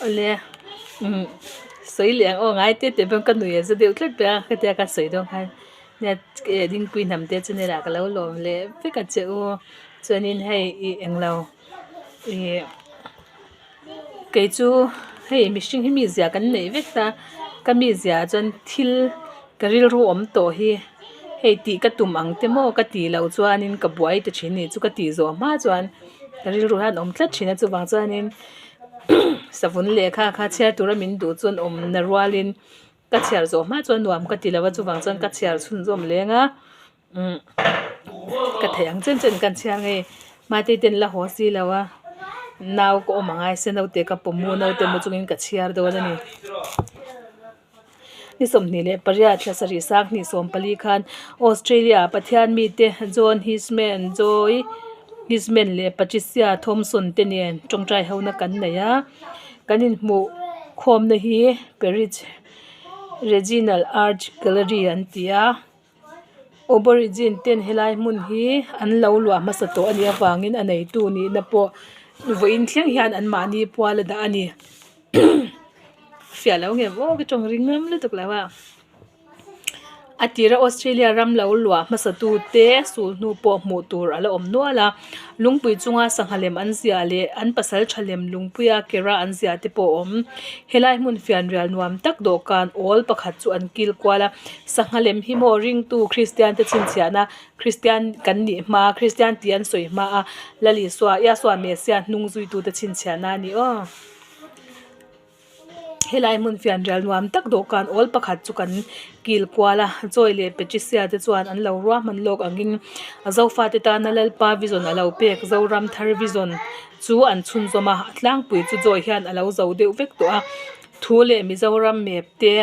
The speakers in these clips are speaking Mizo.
Awle umm sawi leh ang aw ngai te teh pawn ka nui a za deuh tlat pek a hetia ka sawi dawn khan nia dingpui hnam te chu nia ka lo lawm leh vek a che u chuanin hei ih englo ih kei chu hei mihring hi mizia kan neih vek ta ka mizia ah chuan thil ka rilru awm tawh hi hei tih ka tum ang te maw ka tih loh chuanin ka buai ta thin a nih chu ka tih zawh hma chuan ka rilru hian a awm tlat thin a chuvang chuanin savun lehkha kha chhiar tura min duh chuan awmna rualin ka chhiar zawh hma chuan nuam ka ti lo a chuvang chuan ka chhiar chhunzawm leng a umm ka theih ang chen chen kan chhiar ngei hmate ten la haw si lo a nau ka awm angai se naute ka pawm mu naute mu chungin ka chhiar dawn a ni. Ni 28 thla sarih sang hnih 14 khan Australia ah Pathian mite John Hisman, Joy Hisman leh Patricia Thompson te nen tawngtai hona kan nei a. Kan inhmuh khawmna hi Perith Regional Art Gallery an ti a. Aborigine ten helai hmun hi an lo luah hmasa tawh a nih avangin a neitu nihna pawh vawiin thleng hian anmahni pual a dah a ni. Fiah lo nge maw ka tawng ring ngam lutuk lo a. A tira Australia ram lo luah hmasa tu te sul hnu pawh hmuh tur a la awm nual a. Lungpui chunga sangha lem an ziah leh an pasal tha lem lungpuia kera an ziah te pawh a awm. Helai hmun fianrial nuam tak dawhkan awl pakhat chu an kil kual a. Sangha lem hi maw ringtu Kristian te chhinchhiahna Kristian kan nih hma Kristian tih an sawi hma a Lalisua Iasua Messiah hnung zuitute chhinchhiahna a ni aw. Helai hmun fianrial nuam tak dawhkan awl pakhat chu kan kil kual a Joy leh Patricia te chuan an lo ruahman lawk angin Zofate tana Lalpa vision a lo pek Zoram thar vision chu an chhunzawm a a tlangpui chu Joy hian a lo zo deuh vek tawh a thu leh Mizoram map te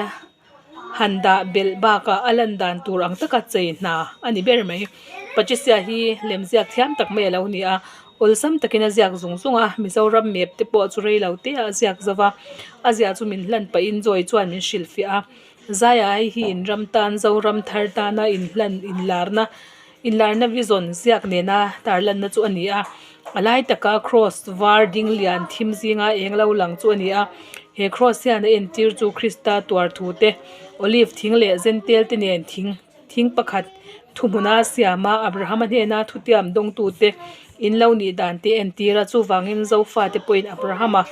han dah belh bakah a lan dan tur ang taka chei hna a ni ber mai. Patricia hi lemziak thiam tak mai a lo ni a, awlsam takin a ziak zung zung a, Mizoram map te pawh chu rei lo te ah a ziak zo va, a ziah chu min hlan pahin Joy chuan min hrilhfiah a, Zaia hei hi inram tan Zoram thar tana inhlan inlarna inlarna vision ziak nena tarlanna chu a ni a, a lai taka cross var ding lian thim zinga eng lo lang chu a ni a, he cross hian a entir chu Krista tuar thu te olive thing leh zentel te nen thing thing pakhat thuhmuna siama Abrahama hnena thutiam dawngtu te in lo nih dan te a entir a chuvangin Zofa te pawhin Abrahama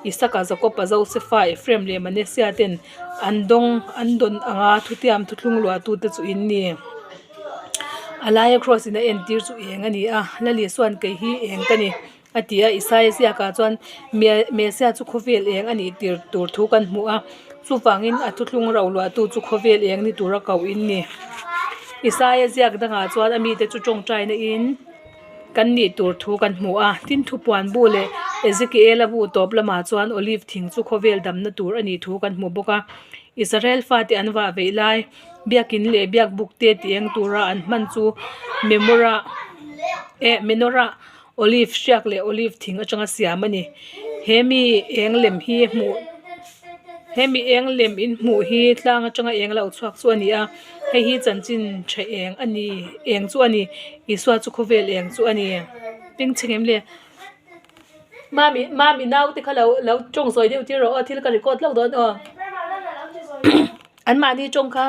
Isaka Jakoba Josefa Ephraim leh Manasseh ten an dawng an dawn anga thutiam thuthlung luahtu te chu in ni. A laia cross in a entir chu eng a ni a Lali chuan kei hi eng ka ni a ti a Isaia ziakah chuan Messiah chu khawvel eng a nih tir tur thu kan hmu a chuvangin a thuthlung ro luahtu chu khawvel eng ni tura koh in ni. Isaia ziak dangah chuan a mite chu tawngtaina in kan nih tur thu kan hmu a tin thupuan bu leh Ezekiel-a bu tawp lamah chuan olive thing chu khawvel damna tur a nih thu kan hmu bawk a Israel fate an vah veih lai. Biakin leh biakbuk te tih eng tura an hman chu memora eh menorah olive hriak leh olive thing atanga siam a ni he mi eng lem hi hmuh he mi eng lem in hmuh hi tlang atanga eng lo chhuak chu a ni a hei hi chanchin tha eng a ni eng chu a ni Isua chu khawvel eng chu a ni ping chhe ngem le mami mami naute kha lo lo tawng zawi deuh tir rawh aw thil ka record hlauh dawn aw. An mahni tawng kha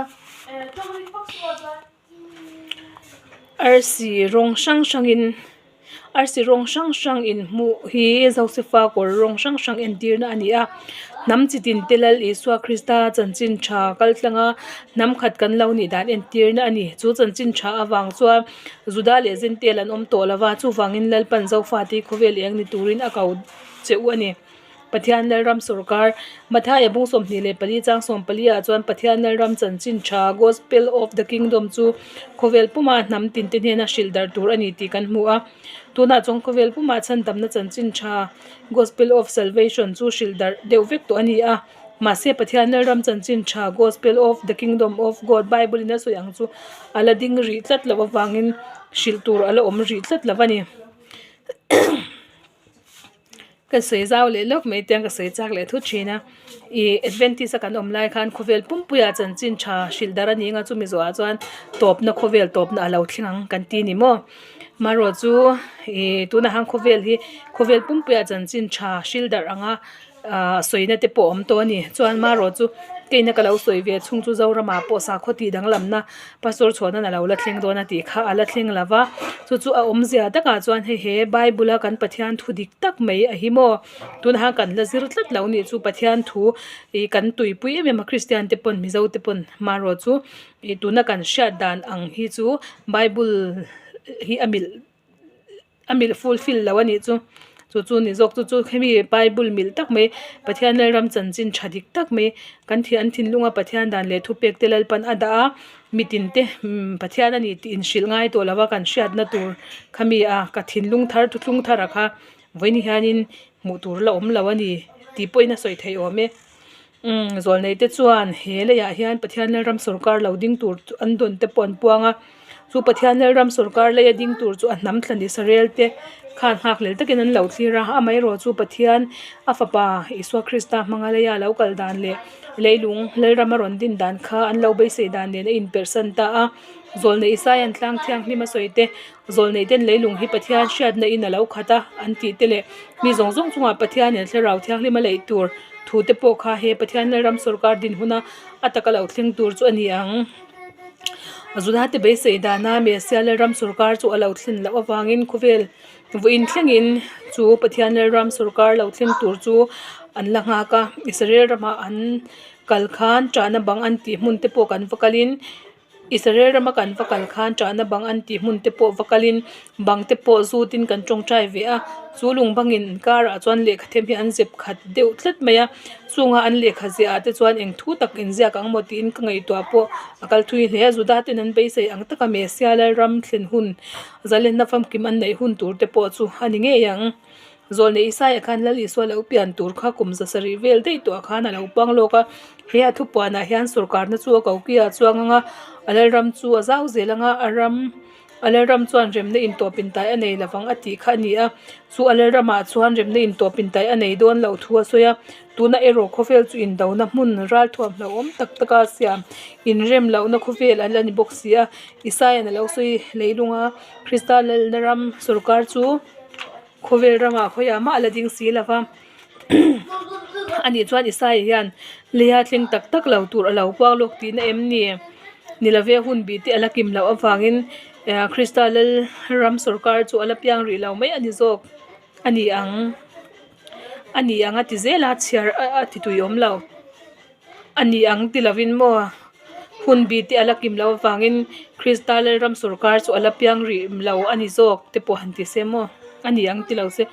arsi rawng hrang hrang in arsi rawng hrang hrang in hmuh hi Josefa kawr rawng hrang hrang entirna a ni a hnam chi tin te lal Isua Krista chanchin tha kal tlang a hnam khat kan lo nih dan entirna a ni chu chanchin tha avang chuan Juda leh Zentel an awm tawh lova chuvangin Lalpan Zofate hi khawvel eng ni turin a ko che u a ni. Pathian Lalram Sawrkar, Mathaia bung 24 chang 14 ah chuan Pathian Lalram chanchin tha, Gospel of the Kingdom, chu khawvel puma hnam tinte hnena hrilh darh tur a ni tih kan hmu a. Tunah chuan khawvel puma chhandamna chanchin tha, Gospel of Salvation, chu hrilh darh deuh vek tawh a ni a. Mahse Pathian Lalram chanchin tha, Gospel of the Kingdom of God, Bible in a sawi ang chu a la ding rih tlat loh avangin hrilh tur a la awm rih tlat lo a ni. Ka sawi zau leh lawk mai te ka sawi chak leh thut thin a ih adventist a kan awm lai khan khawvel pumpuiah chanchin tha hrilh dar a ni anga chumi zawhah chuan tawpna khawvel tawpna a lo thleng ang kan ti a ni maw marawh chu ih tunah hian khawvel hi khawvel pumpuiah chanchin tha hrilh darh ang a. Ahh sawina te pawh a awm tawh a ni chuan marawh chu keina ka lo sawi ve chhung chu Zoramah pawh sakhaw tih danglamna pastor chhuahna a lo la thleng dawn a tih kha a la thleng lo va chu chu a awmzia takah chuan hei he bible a kan Pathian thu dik tak mai a hi maw tunah hian kan la zir tlat lo nih chu Pathian thu ih kan tuipui em em a Kristian te pawn Mizo te pawn marawh chu ih tuna kan hriat dan ang hi chu bible hi a milh. a milh fulfill lo a nih chu chu chu ni zawk chu chu hemi bible milh tak mai Pathian Lalram chanchin tha dik tak mai kan thi an thinlunga Pathian dan leh thupek te Lalpan a dah a mitin te umm Pathian a ni tih inhrilh ngai tawh lova kan hriatna tur khami a ka thinlung thar thuthlung thar a kha vawiin hianin hmuh tur la awm lo a ni tih pawhin a sawi theih awm e umm zawlnei te chuan he leiah hian Pathian Lalram sawrkar lo ding tur chu an dawn te pawh an puang a. Chu Pathian Lalram sawrkar leia ding tur chu a hnam thlan Israel te khan nghakhlel takin an lo thlir a, amaherawh chu Pathian a fapa Isua Krista hmanga leia lo kal dan leh leilung Lalram a rawn din dan kha an lo beisei dan nen a inperhsan ta a. Zawlnei Isaia'n tlang thianghlim a sawi te, Zawlnei ten leilung hi Pathian hriatna in a lo khat a an tih te leh mi zawng zawng chungah Pathianin thlarau thianghlim a leih tur thu te pawh kha he Pathian Lalram sawrkar din huna a taka lo thleng tur chu a ni ang. Juda te beisei dana Messia Lalram sawrkar chu a lo thlen loh avangin khawvel vawiin thlengin chu Pathian Lalram sawrkar lo thleng tur chu an la nghak a. Israel rama an kal khan ṭahna bang an tih hmun te pawh kan va kalin Israel rama kan va kal khan ṭahna bang an tih hmun te pawh va kalin bang te pawh zutin kan tawngtai ve a. Chu lung bangin karah chuan lehkha them hi an zep khat deuh tlat mai a. Chunga an lehkha ziahah te chuan eng thu tak inziak ang maw tiin ka ngaihtuah pawh a kal thui hle a, Juda ten an beisei ang taka Messia Lalram thlen hun zalenna famkim an neih hun tur te pawh chu a ni ngei ang. Zawlnei Isaia khan Lal Isua lo pian tur kha kum zasarih vel daih tawhah khan a lo puang lawk a, he a thupuanah hian sawrkarna chu a kokiah a chuang ang a, a Lalram chu a zau zel ang a, a ram. A Lalram chuan remna intawpintai a nei lovang a tih kha a ni a, chu a Lalramah chuan remna intawpintai a nei dawn loh thu a sawi a, tuna erawh khawvel chu indona hmun ralthuam hlauhawm tak taka siam inrem lohna khawvel a la ni bawk si a, Isaiah-in a lo sawi leilung a, Krista Lalna ram sawrkar chu khawvel ramah khawiah mah a la ding si lova ani chuan Isaiah hian leia thleng tak tak lo tur a lo puang lawk tihna em ni? Ni love hun bih te a la kim loh avangin Krista lal ram sawrkar chu a la piang rih lo mai a ni zawk a ni ang a ni ang a ti zel a chhiar a ti tui awm lo. A ni ang ti lovin maw hun bi te a la kim loh avangin Krista Lalram sawrkar chu a la piang rih lo a ni zawk te pawh han ti se maw a ni ang ti lo se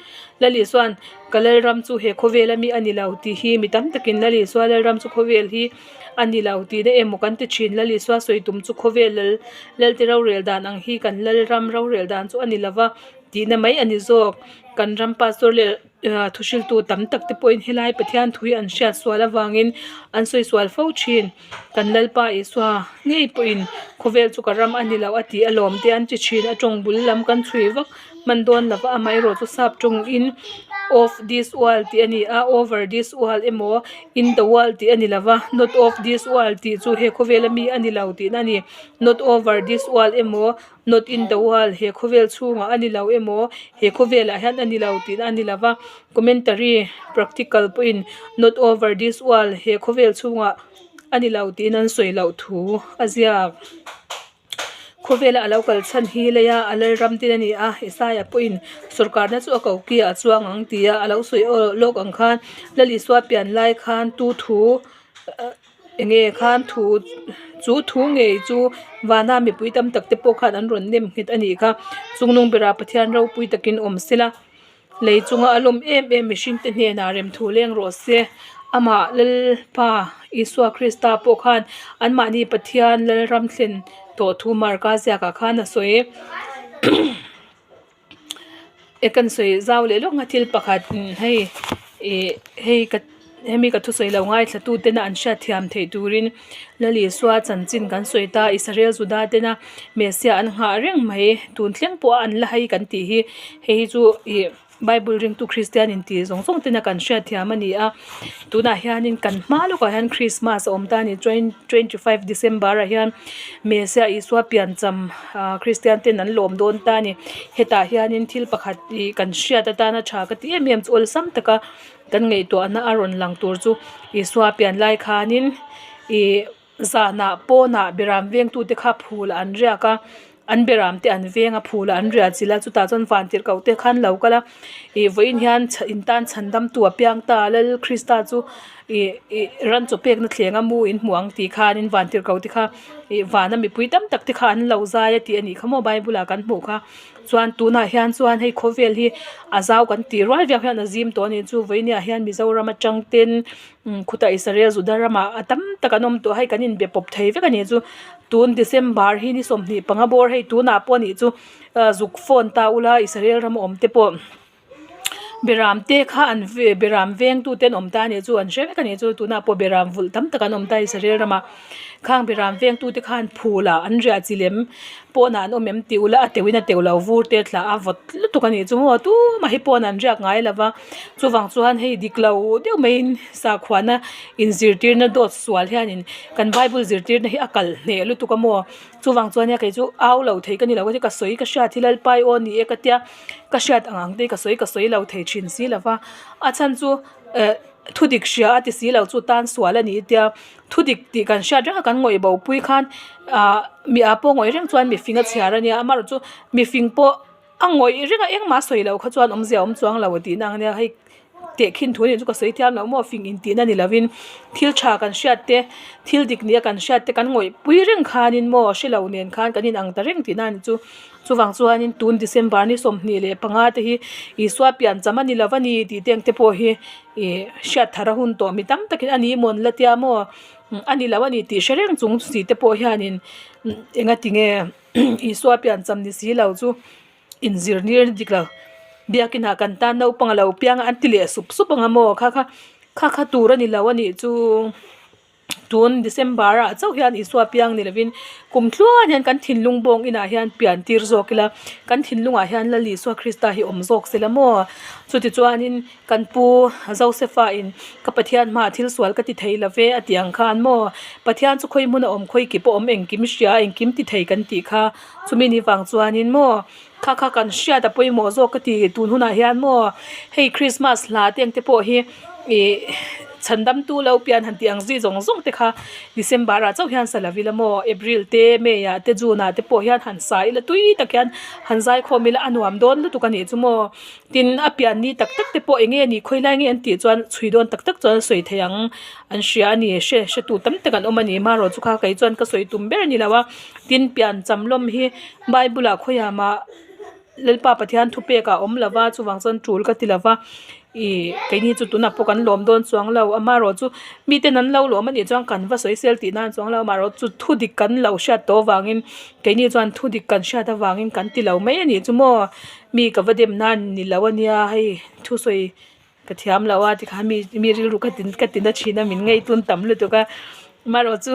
Lali chuan ka Lalram chu he khawvel ami a ni lo tih hi mi tam takin Lali chuan Lalram chu khawvel hi a ni lo tihna emaw kan ti thin Lali chuan sawi tum chu khawvel lal Lalte rorel dan ang hi kan Lalram rorel dan chu a ni lova tihna mai a ni zawk kan ram pastor leh Thuhriltu tam tak te pawhin helai Pathian thu hi an hriat sual avangin an sawi sual fo thin. Kan Lalpa Isua ngei pawhin khawvel chu ka ram a ni lo a tih alawm te an ti thin. A tawng bul lam kan chhui vak hman dawn lova amaherawh chu sap tawngin of this world tih a ni a, over this world emaw in the world tih a ni lova, not of this world tih chu he khawvela mi a ni lo tihna a ni. Not over this world emaw Not in the world, he khawvel chhungah a ni lo emaw, he khawvelah hian a ni lo tihna a ni lo va, commentary practical pawhin not over this world, he khawvel chhungah a ni lo tiin an sawi loh thu a ziak. Khawvela a lo kal chhan hi leia a lalram tin a ni a, Isaiah pawhin sawrkarna chu a kokiah a chuang ang tia a lo sawi lawk ang khan Lal Isua pian lai khan tu thu Enge khan thu chu thu ngei chu vana mipui tam tak te pawh khan an rawn nem nghet a nih kha chungnung berah Pathian ropui takin awm sela lei chunga a lawm em em mihring te hnenah rem thu leng rawh se amah Lalpa Isua Krista pawh khan anmahni Pathian Lalram thlen tawh thu Marka ziakah khan a sawi. E kan sawi zau leh lawk nga thil pakhat hei ih hei ka hemi ka thusawi lo ngaithla tu tena an hriat thiam theih turin Lal Isua chanchin kan sawi ta Israel Juda tena Messiah an nghah reng mai tun thleng pawh a an la hai kan tih hi hei hi chu ih Bible ringtu Kristian inti zawng zawng tena kan hriat thiam a ni a tunah hianin kan hma lawkah hian Christmas a awm ta a ni 25 December ah hian Messiah Isua piancham ah Kristian ten an lawm dawn ta a ni hetah hianin thil pakhat ih kan hriat atana tha ka ti em em chu awlsam taka. Kan ngaihtuahna a rawn lang tur chu Isua pian lai khanin ih zanah pawnah beram vengtute kha phul ah an riak a an beram te an veng a phul ah an riah chilh a chutah chuan vantirhkoh te kha an lo kal a ih vawiin hian in tan chhan dam tu a piang ta a Lal Krista chu ih ih ran chaw pekna thleng a mu in hmu ang tih khanin vantirhkoh te kha ih vana mipui tam tak te kha an lo zai a tih a nih kha maw bible ah kan hmuh kha. Chuan tunah hian chuan hei khawvel hi a zau kan tih rual viau hian a zim tawh a ni chu vawinia hian Mizoram atang ten khutah Israel Juda ramah a tam tak an awm tawh a hei kan inbe pawp thei vek a ni chu tun December hi ni 25 bawr hei tunah pawh a nih chu zuk phone ta ula Israel rama awm te pawh. Beram te kha an ve beram veng tu te an awm ta anih chu an hre vek anih chu tunah pawh beram vulh tam tak an awm ta Israel ramah khang beram veng tu te khan phul ah an riah chi lem pawnah an awm em tih ula a teuh in a teuh lo vur te thlah a vawt lutuk anih chu maw tumah hi pawn an riak ngai lo va chuvang chuan hei dik lo deuh maiin sakhuana inzirtirna dawt sual hianin kan bible zirtirna hi a kal hneh lutuk a maw. Chuvang chuan nia kei chu au lo thei ka ni lo ka sawi ka hriat hi Lalpa i aw ni e ka tia ka hriat ang ang te ka sawi ka sawi lo thei thin si lo va a chhan chu eh thu dik hria a ti si lo chu tan sual a ni tia thu dik tih kan hriat reng a kan ngawih bo pui khan ah mi ah pawh ngawih reng chuan mifing a chhiar a nia amaherawhchu mifing pawh a ngawih reng a engmah sawi loh kha chuan awmzia a awm chuang lo tihna ang ania hei tehkhin thu anih chu ka sawi thiam loh maw fing intihna ni lovin thil tha kan hriat te thil dik nia kan hriat te kan ngawih pui reng khanin maw hre lo nen khan kan inang ta reng tihna a ni chu chuvang chuanin tun December ni 25 te hi Isua pian cham a ni lo a ni tih te ang te pawh hi ih hriat thar a hun tawh mi tam takin a ni mawn la tia maw a ni lo a ni tih hre reng chung si te pawh hianin enga tinge. Isua piancham ni si lo chu inzirtir dik lo biakin ah kan tan naupang a lo piang a an ti leh sup sup ang a maw kha kha kha kha tur a ni lo a nih chu tun December ah chauh hian Isua piang ni lovin kum tluan hian kan thinlung bawng inah hian pian tir zawk ila kan thinlungah hian Lal Isua Krista hi awm zawk se la maw chuti chuanin Kan pu Josepha in ka Pathian hmaah thil sual ka ti thei lo ve a tih ang khan maw Pathian chu khawi hmun a awm khawi ki pawh awm engkim hria engkim ti thei kan tih kha chumi ni vang chuanin maw kha kha kan hriat a pawimawh zawk ka ti tun hunah hian maw hei Christmas hla te ang te pawh hi ih chhandam tu lo pian han tih ang zui zawng zawng te kha December ah chauh hian sa lo ila maw April te May ah te June ah te pawh hian han sa ila tui tak hian han zaikhawm ila a nuam dawn lutuk a nih chu maw. Tin, a pian ni tak tak te pawh eng nge ni khawi lai nge an tih chuan chhui dawn tak tak chuan sawi thei ang an hria a ni hre hre tu tam tak an awm a ni marawh chu kha kei chuan ka sawi tum ber a ni lo a tin pian cham lawm hi bible ah khawiah mah Lalpa Pathian thupek ah a awm lo va chuvang chuan tul ka ti lo va ih keini chu tunah pawh kan lawm dawn chuang lo amaherawh chu miten an lo lawm a nih chuan kan va sawi sel tih nan chuang lo amaherawh chu thu dik kan lo hriat tawh avangin keini chuan thu dik kan hriat avangin kan ti lo mai a nih chu maw. Mi ka va dem nan ni lo ania hei thusawi ka thiam lo a tikhan mi mi rilru ka ti ka ti na thin a min ngaih tun tam lutuk a marawh chu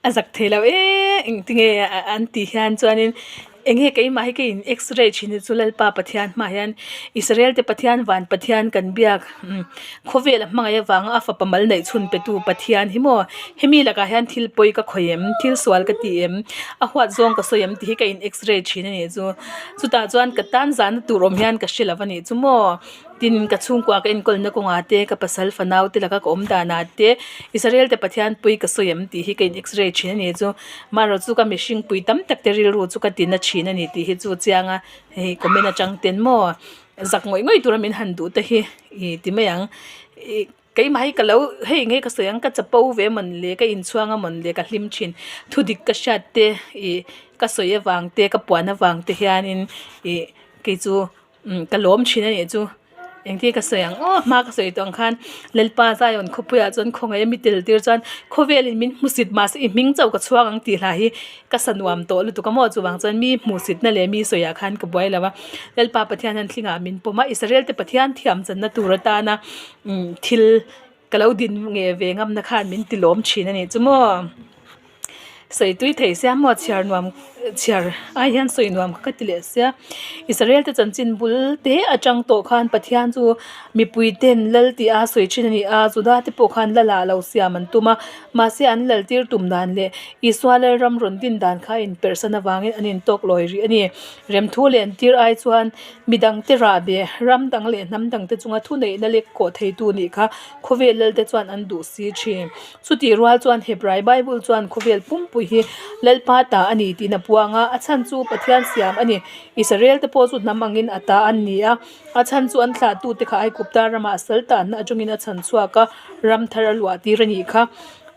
a zak thei lo eee engtinge an tih hian chuanin enge keimah hi ka in x-ray thin hi chu Lalpa Pathian hmaah hian Israel te Pathian van Pathian kan biak khawvel a hmangaih avanga a fapa mal neih chhun pe tu Pathian hi maw hemi lakah hian thil pawi ka khawih em thil sual ka ti em a huat zawng ka sawi em tih hi ka in x-ray thin a nih chu chutah chuan ka tan zahna tur awm hian ka hre lo a nih chu maw tin ka chhungkua ka enkawlna kawngah te ka pasal fanau te laka ka awm danah te Israel te Pathian pui ka sawi em tih hi ka in x-ray thin a nih chu marawh chu ka mihring pui tam tak te rilru chu ka ti na thin a ni tih hi chu chiang a hei comment atang ten maw. Zak ngawih ngawih tura min han duh te hi ih ti mai ang ih keimah hi ka lo hei nge ka sawi ang ka chapo ve mawn le ka inchhuang a mawn le ka hlim thin thu dik ka hriat te ih ka sawi avang te ka puan avang te hianin ih kei chu ka lawm thin a nih chu engtin ka sawi ang aw hma ka sawi tawh ang khan Lalpa Zion khawpuiah chuan khawngaih a mi tel tir chuan khawvelin min hmusit mahse i hming chauh ka chhuak ang tih hla hi. Ka sa nuam tawh lutuk a maw chuvang chuan mi hmuhsitna leh mi sawiah khan ka buai lo a Lalpa Pathian hian thlingah min pawm a Israel te Pathian thiam channa tur atana umm thil ka lo din nge ve ngamna khan min ti lawm thin a nih chu maw. Sawi tui thei sia maw chhiar nuam chhiar ai hian sawi nuam ka ti leh sia Israel te chanchin bul te atang tawh khan Pathian chu mipui ten lal tih a sawi thin a ni a Juda te pawh khan lal ah lo siam an tum a mahse an lal tir tum dan leh Isua Lalram rawn din dan kha a inperhsan avangin an intawk lawi rih a ni Remthu leh an tir ai chuan midang te rah ve ram dang leh hnam dang te chunga thuneihna lek kawh theitu nih kha khawvel lal te chuan an duh si thin. Chutih rual chuan Hebrai Bible chuan khawvel pumpui hi Lalpa ta a ni tiin a puang a, a chhan chu Pathian siam a ni. Israel te pawh chu hnam angin a ta an ni a, a chhan chu an thlahtute kha Aigupta ramah sal tanna atangin a chhan chhuak a, ram thar a luah tir a nih kha.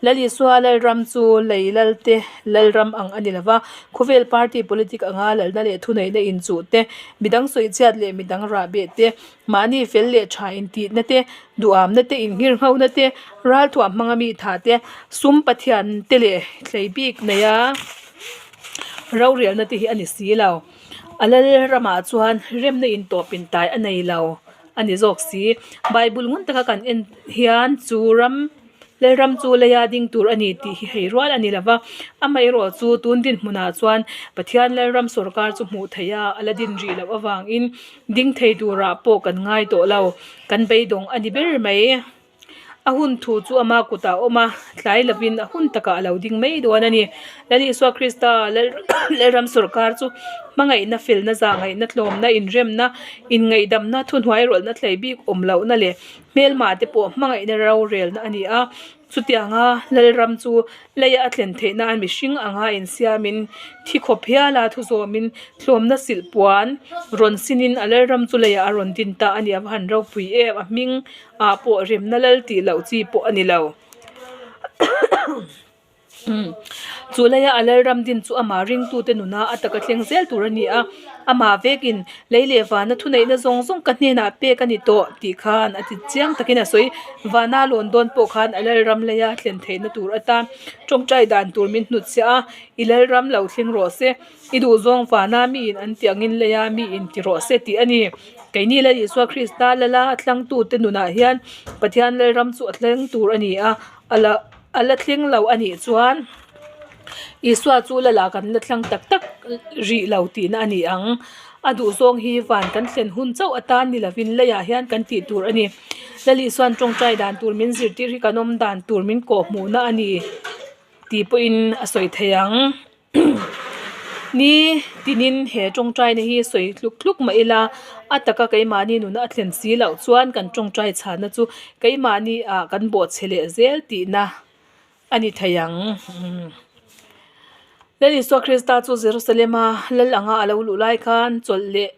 Lal Isua Lalram chu lei lalte Lalram ang a ni lova, khawvel party politic anga lalna leh thuneihna inchuh te, midang sawichhiat leh midang rahbeh te, Mahni fel leh tha intihna te, duhamna te, inghirnghona te, ralthuam hmanga mi tha te, sum pathian te leh thlei bik neia rorelna te hi a ni si lo. A lal ramah chuan remna intawp intai a nei lo a ni zawk si. Bible ngun taka kan en hian chu ram. Lalram chu leia ding tur a ni tih hi hei rual a ni lo va, amaherawh chu tun dinhmunah chuan Pathian Lalram sawrkar chu hmuh theih a, a la din rih loh avangin ding thei turah pawh kan ngai tawh lo, kan beidawng a ni ber mai. A hun thu chu ama kutah a awm a, tlai lovin a hun takah a lo ding mai dawn a ni. Lal Isua Krista Lalram sawrkar chu hmangaihna, felna, zahngaihna, tlawmna, inremna, inngaihdamna, thuhnuairawlhna thlei bik awm lohna leh Hmelmah te pawh hmangaihna rorelna a ni a, chutianga Lalram chu leia a thlen theih nan mihring anga insiamin thi khawp hiala thu zawmin tlawmna silh puan rawn sinin a Lalram chu leiah a rawn din ta a ni a va han ropui em a hming ah pawh remna lal tih loh chi pawh a ni lo. Chu laia a Lalram din chu amah ringtute nuna a taka thleng zel tur a ni a, amah vekin lei leh vana thuneihna zawng zawng ka hnenah pek a ni tawh tih khan a ti chiang takin a sawi. Vana lawn dawn pawh khan a Lalram leia thlen theihna tur atan tawngtai dan tur min hnutchhiah a, I Lalram lo thleng rawh se, i duhzawng vana miin an tih angin leia miin ti rawh se tih a ni. Keini Lal Isua Krista Lala a thlangtute nunah hian Pathian Lalram chu a thleng tur a ni a, a la. A la thleng lo a nih chuan Isua chu lala kan la thlang tak tak rih lo tihna a ni ang. A duhzawng hi van kan thlen hun chauh atan ni lovin leiah hian kan tih tur a ni. Lal Isua'n tawngtai dan tur min zirtir hi kan awm dan tur min kawhhmuhna a ni tih pawhin a sawi thei ang. Ni tinin he tawngtaina hi sawi tluk tluk mah ila a taka keimahni nuna a thlen si loh chuan kan tawngtai chhana chu keimahni ah kan bawhchhe leh zel tihna a ni thei ang. Lal Isua Krista chu Jerusalem a lal anga a lo luh lai khan chawlh leh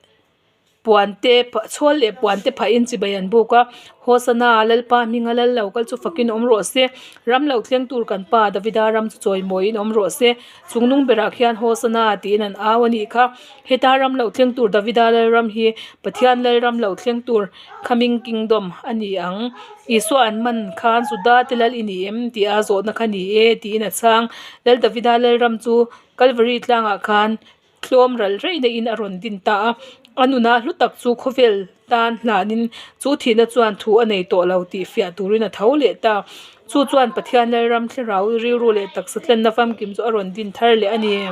Puan te chhawl leh puan te phahin chibai an buk a, Hosana Lalpa hminga lal lo kal chu fakin awm rawh se, ram lo thleng tur kan pa Davida ram chu chawimawiin awm rawh se, chungnung berah khian Hosana tiin an au a nih kha. Heta ram lo thleng tur Davida Lalram hi Pathian Lalram lo thleng tur Coming Kingdom a ni ang. Isua an man khan Juda te lal i ni em tih a zawhna kha ni e tiin a chhang. Lal Davida Lalram chu Kalvari tlangah khan Tlawm ral reina in a rawn din ta a, a nuna hlu tak chu khawvel tan hlanin chu thihna chuan thu a nei tawh lo tih fiah turin a tho leh ta. Chu chuan Pathian Lalram thlarau rilru leh taksa tlenna famkim chu a rawn din thar leh a ni.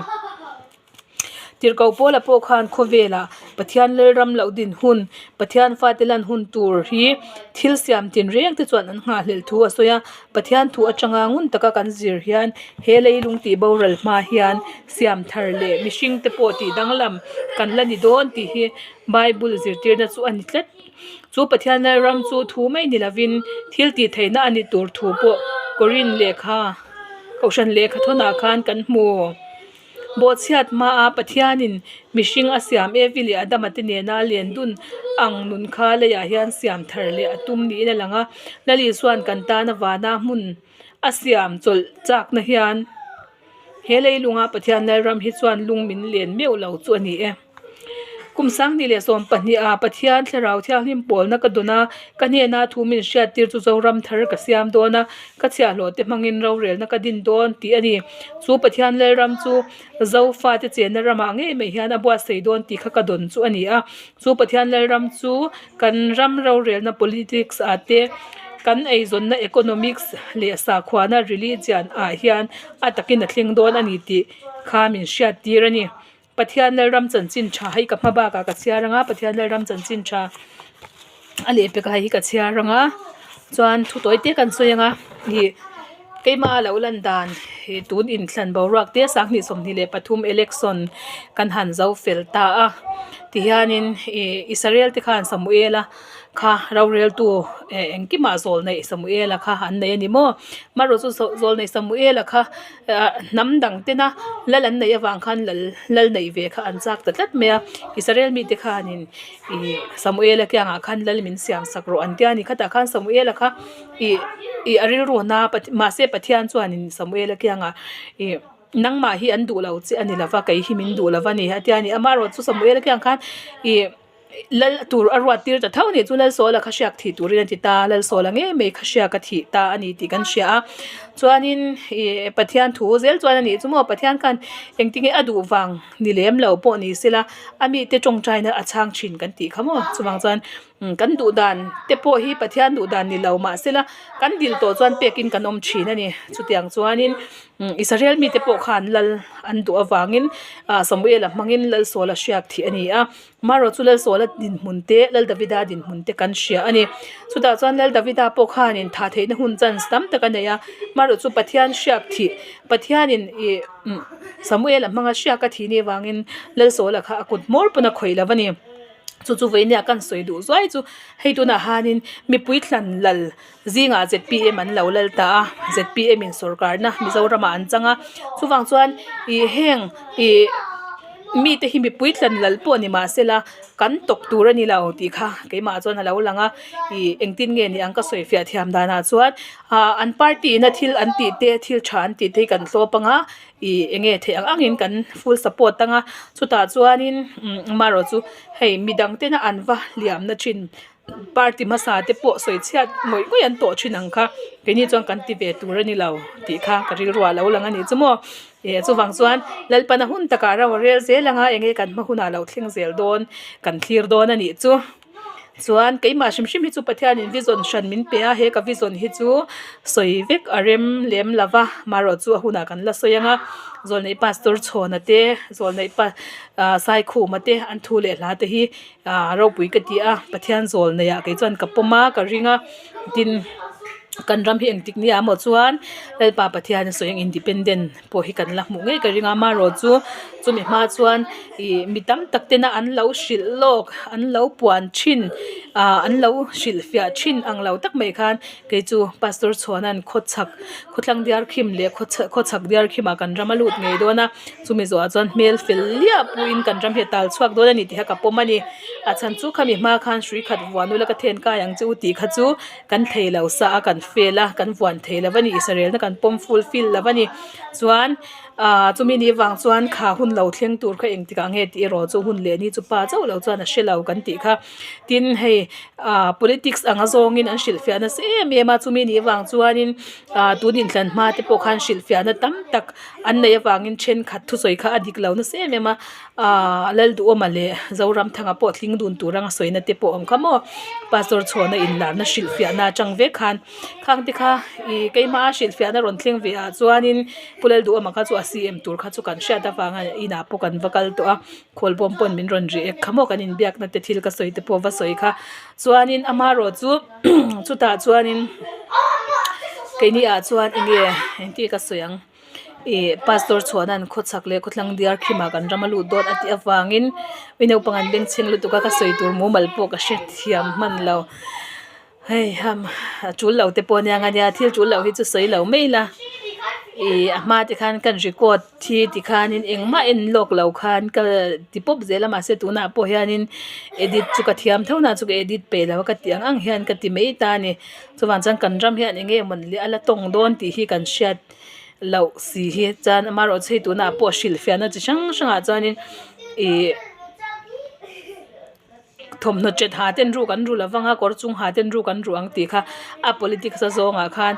Tirhkoh Paula pawh khan khawvelah Pathian Lalram loh din hun, Pathian fate lan hun tur hi thil siam tinreng te chuan an nghahhlelh thu a sawi a, Pathian thu atanga ngun taka kan zir hian he leilung tih boral hma hian siam thar leh mihring te pawh tih danglam kan la ni dawn tih hi Bible zirtirna chu a ni tlat. Chu Pathian Lalram chu thu mai ni lovin thil tih theihna a ni tur thu pawh Korin lehkha Kohhran lehkha thawnah khan kan hmu. Bawhchhiat hmaa Pathianin mihring a siam Evi leh Adama te nena len dun ang nun kha leiah hian siam thar leh a tum niin a lang a. Lal Isua'n kan tana vana hmun a siam chawlh chakna hian he leilunga Pathian Lalram hi chuan lung min len meuh lo chu a ni e. Kum sanghnih leh 12 ah Pathian Thlarau Thianghlim pawlna ka dawn a, ka hnena thu min hriattir chu Zoram thar ka siam dawn a, ka chhiahhlawh te hmangin rorelna ka din dawn tih a ni. Chu Pathian Lalram chu Zofa te chenna ramah ngei mai hian a buatsaih dawn tih kha ka dawn chu a ni a. Chu Pathian Lalram chu kan ram rorelna politics ah te. Kan eizawnna economics leh sakhuana religion ah hian a takin a thleng dawn a ni tih kha min hriat tir a ni. Pathian Lalram chanchin tha hei ka hma bakah ka chhiar anga Pathian Lalram chanchin tha a lehpek ah hei hi ka chhiar anga chuan thu tawi te kan sawi anga ih keimah a lo lan dan ih tun inthlan boruak te 2023 election kan han zo fel ta a tihianin ih Israel te khan Samuela kha roreltu eh engkimah zawlneih Samuela kha an nei a ni maw marawh chu zawlneih Samuela kha. Ah hnam dang tena lal an neih avang khan lal lal neih ve kha an chak ta tlat mai a Israel mite khanin ih Samuela kiangah khan lal min siam sak rawh an tia a ni khatah khan Samuela kha ih ih a rilru a na mahse Pathian chuanin Samuela kiangah ih nangmah hi an duh lo che a ni lova kei hi min duh lova ni a tia a ni amaherawh chu Samuela kiang khan ih. Lal tur a ruat tir ta tho a nih chu Lalsawla kha hriak thih turin a ti ta a, Lalsawla ngei mai kha hriak a thih ta a ni tih kan hria a. Chuanin ih Pathian thu zel chuan a nih chu maw Pathian khan engtin nge a duh vang ni lem lo pawh ni sela a mite tawngtaina a chhang thin kan tih kha maw. Chuvang chuan kan duh dan te pawh hi Pathian duh dan ni lo mahsela kan dil tawh chuan pekin kan awm thin a ni. Chutiang chuanin. Israel mite pawh khan lal an duh avangin ah Samuela hmangin Lalsawla hriak thih a ni a, marawh chu Lalsawla dinhmun te Lal Davida dinhmun te kan hria a ni. Chutah chuan Lal Davida pawh khanin thah theihna hun chance tam tak a nei a, marawh chu Pathian hriak thih Pathianin ih Samuela hmanga hriak a thih ni avangin Lalsawla kha a kut hmawr pawn a khawih lo a ni. Chu chu vawinia kan sawi duh zuai chu hei tunah hanin mipui thlan lal Zingah zpm an lo lal ta a, zpm in sawrkarna Mizoramah an chang a, chuvang chuan ih heng ih mite hi mipui tlan lal pawh ni mahsela kan tawp tur a ni lo tih kha keimah chuan a lo lang a, ih engtin nge ni ang ka sawi fiah thiam danah chuan ah an party ina thil an tih te thil tha an tih te hi kan hlawp ang a, ih eng nge theih ang angin kan full support ang a, chutah chuanin amaherawh chu hei midang tena an va hliamna thin. Party hmasa te pawh sawi chhiat ngawih ngawih an tawh thin ang kha keini chuan kan ti ve tur a ni lo tih kha ka rilru ah lo lang a nih chu maw eh chuvang chuan Lalpana hun takah ro a rel zel ang a enge kan hma hunah lo thleng zel dawn kan thlir dawn a nih chu chuan keimah hrim hrim hi chu Pathianin vision hran min pe a he ka vision hi chu sawi vek a rem lem lo va marawh chu a hunah kan la sawi ang a zawlneih pastor chhawna te zawlneih pa ah saikhuma te an thu leh hla te hi. Aaa ropui ka ti a Pathian zawl nei ah kei chuan ka pawm a ka ring a tin kan ram hi engtik ni ah maw chuan Lalpa Pathian a sawi ang independent pawh hi kan la hmuh ngei ka ring a amaherawh chu chumi hma chuan ih mi tam tak tena an lo hrilh lawk an lo puan thin ah an lo hrilh fiah thin ang lo tak mai khan kei chu pastor chhuanan khawchhak khawthlang diar khim leh khawchhak diar khim ah kan ram a lut ngei dawn a. Chumi zawhah chuan hmel fel liah puiin kan ram hi a tal chhuak dawn a ni tih kha ka pawm a ni. A chhan chu khami hma khan hrui khat vuan ula ka then kai ang che u tih kha chu kan thei lo sa a, kan fail a, kan vuan thei lo a ni. Israel na kan pawm fulfill lo a ni. Chuan aaa chumi ni vang chuan kha hun lo thleng tur kha engtikah nge tih erawh chu hun leh ni chu pa chauh lo chuan a hre lo kan tih kha. Tin hei aaa politics anga zawngin an hrilhfiah nasa em em a, chumi ni vang chuanin aaa tun inthlan hma te pawh khan hrilhfiahna tam tak An neih avangin thenkhat thusawi kha a dik lo nasa em em a, aaa Lalduhawma leh Zoramthanga pawh tling dun tur anga sawina te pawh awm kha maw Pastor Chhuana inlarna hrilhfiahna atang vek khan khang te kha ih keimah a hrilhfiahna rawn thleng ve ah chuanin Pu Lalduhawma kha chu a CM tur kha chu kan hriat avanga inah pawh kan va kal tawh a, khawlbawm pawn min rawn react kha maw kan inbiakna te thil ka sawi te pawh va sawi kha chuanin amaherawh chu chutah chuanin keini ah chuan enge engti ka sawi ang ih pastor chhuahna an khawchhak leh khawthlang diar khimah kan ram a lut dawn a tih avangin mi naupang an bengchheng lutuk a ka sawi tur mumal pawh ka hrethiam hman lo hei ham a tul lo te pawh ania nga nia thil tul lo hi chu sawi lo mai ila ih a hma te khan kan record Thi ti khanin engmah en lawk lo khan ka ti pawp zel a mahse tunah pawh hianin edit chu ka thiam tho na chu ka edit peih lo a ka tih ang ang hian ka ti mai ta a ni chuvang chuan kan ram hian eng nge mawn leh a la tawng dawn tih hi kan hriat loh si hi chuan amaherawhchu hei tunah pawh hrilhfiahna chi hrang hrangah chuanin ih. Thawmhnaw chet ha ten ruk an ru lo vang a kawr chung ha ten ruk an ru ang tih kha a politics a zawngah khan.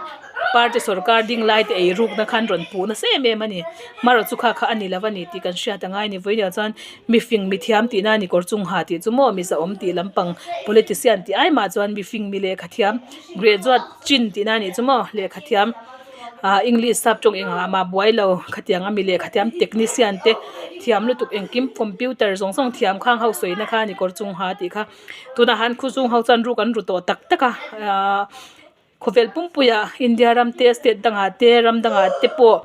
Party sorkar ding lai te ei rukna khan rawn puh nasa em em a ni. Hmarawh chu kha kha a ni lo a ni tih kan hriat a ngai a ni. Vawiin ah chuan mifing mithiam tihna a ni kawr chung ha tih chu maw mizawm tih lampang politician tih ai mah chuan mifing mi lehkha thiam graduate chin tihna a nih chu maw lehkha thiam ah english sap tawng engah mah buai lo khatiang a mi lehkha thiam technician te thiam lutuk engkim computer zawng zawng thiam khang ho sawina kha a ni kawr chung ha tih kha tunah han khawchhung ho chuan ruk an ru tawh tak tak a ahh khawvel pumpuiah India ram te state dangah te ram dangah te pawh.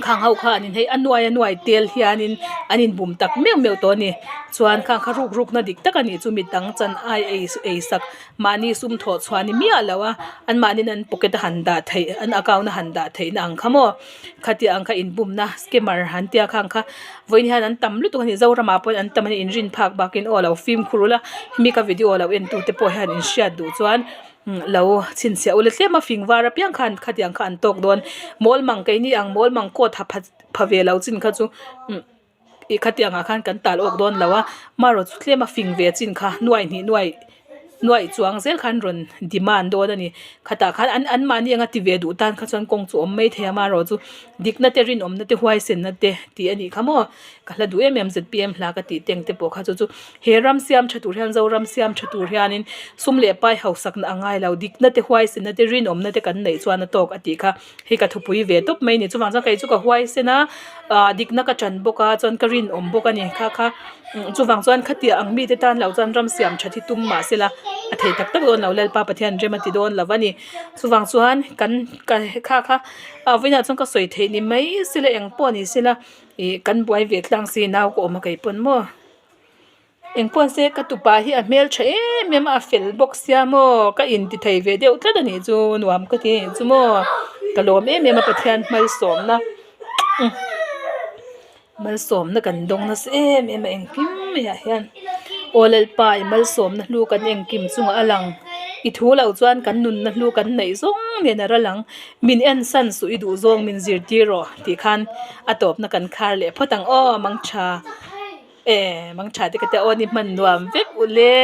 Khang ho kha an in hei a nuai a nuai tel hianin an inbum tak meuh meuh tawh a ni chuan khang kha ruk ruk na dik tak a nih chu mi dang chan ai ei ei sak mahni sum thawh chhuah a ni miah lo a an mahni in an pocket a han dah theih an account a han dah theih na ang kha maw khati ang kha inbum na scammer han tia khang kha vawiin hian an tam lutuk a ni zoramah pawh an tam a ni inrin phak bakin aw lo fimkhur ula hemi ka video lo en tu te pawh hian in hriat duh chuan. Lo chhinchhiah ula tlem a fing var apiang khan khatiang kha an tawk dawn mawl mang keini ang mawl mang coat ha pha pha ve lo chin kha chu umm ih khatiang ah khan kan tal awk dawn lo a marawh chu tlem a fing ve chin kha nuai hnih nuai nuai chuang zel khan rawn demand dawn a ni khatah khan an an mahni anga ti ve duh tan kha chuan kawng chu awm mai thei a marawh chu dikna te rinawmna te huaisenna te tih a nih kha maw. Ka hla duh em em zpm hla ka tih teng te pawh kha chu chu he ram siam tha tur hian Zoram siam tha tur hianin sum leh pai hausakna a ngai lo dikna te huaisena te rinawmna te kan neih chuan a tawk a tih kha hei ka thupui ve tawp mai a ni chuvang chuan kei chu ka huaisen a ah dikna ka tan bawk a chuan ka rinawm bawk a ni kha kha chuvang chuan khatiang ang mite tan loh chuan ram siam that hi tum mahsela a thei tak tak dawn lo Lalpa Pathian rem a ti dawn lo a ni chuvang chuan kan ka kha kha ah vawiinah chuan ka sawi theih ni mai sela eng pawh ni sela. Ih kan buai ve tlang si nau ka awm a kei pawn maw engpawh se ka tupa hi a hmeltha em em a a fel bawk sia maw ka inti thei ve deuh tlat a nih chu nuam ka ti a nih chu maw ka lawm em em a Pathian malsawmna malsawmna kan dawng nasa em em a engkim maiah hian aw Lalpa i malsawmna hlu kan engkim chungah a lang i thu loh chuan kan nunna hlu kan neih zawng nen a ral ang. Min en san suh i duh zawng min zirtir rawh tih khan a tawpna kan khar leh phawt ang aw mangtha e mangtha te ka tia aw ni hman nuam vek ule.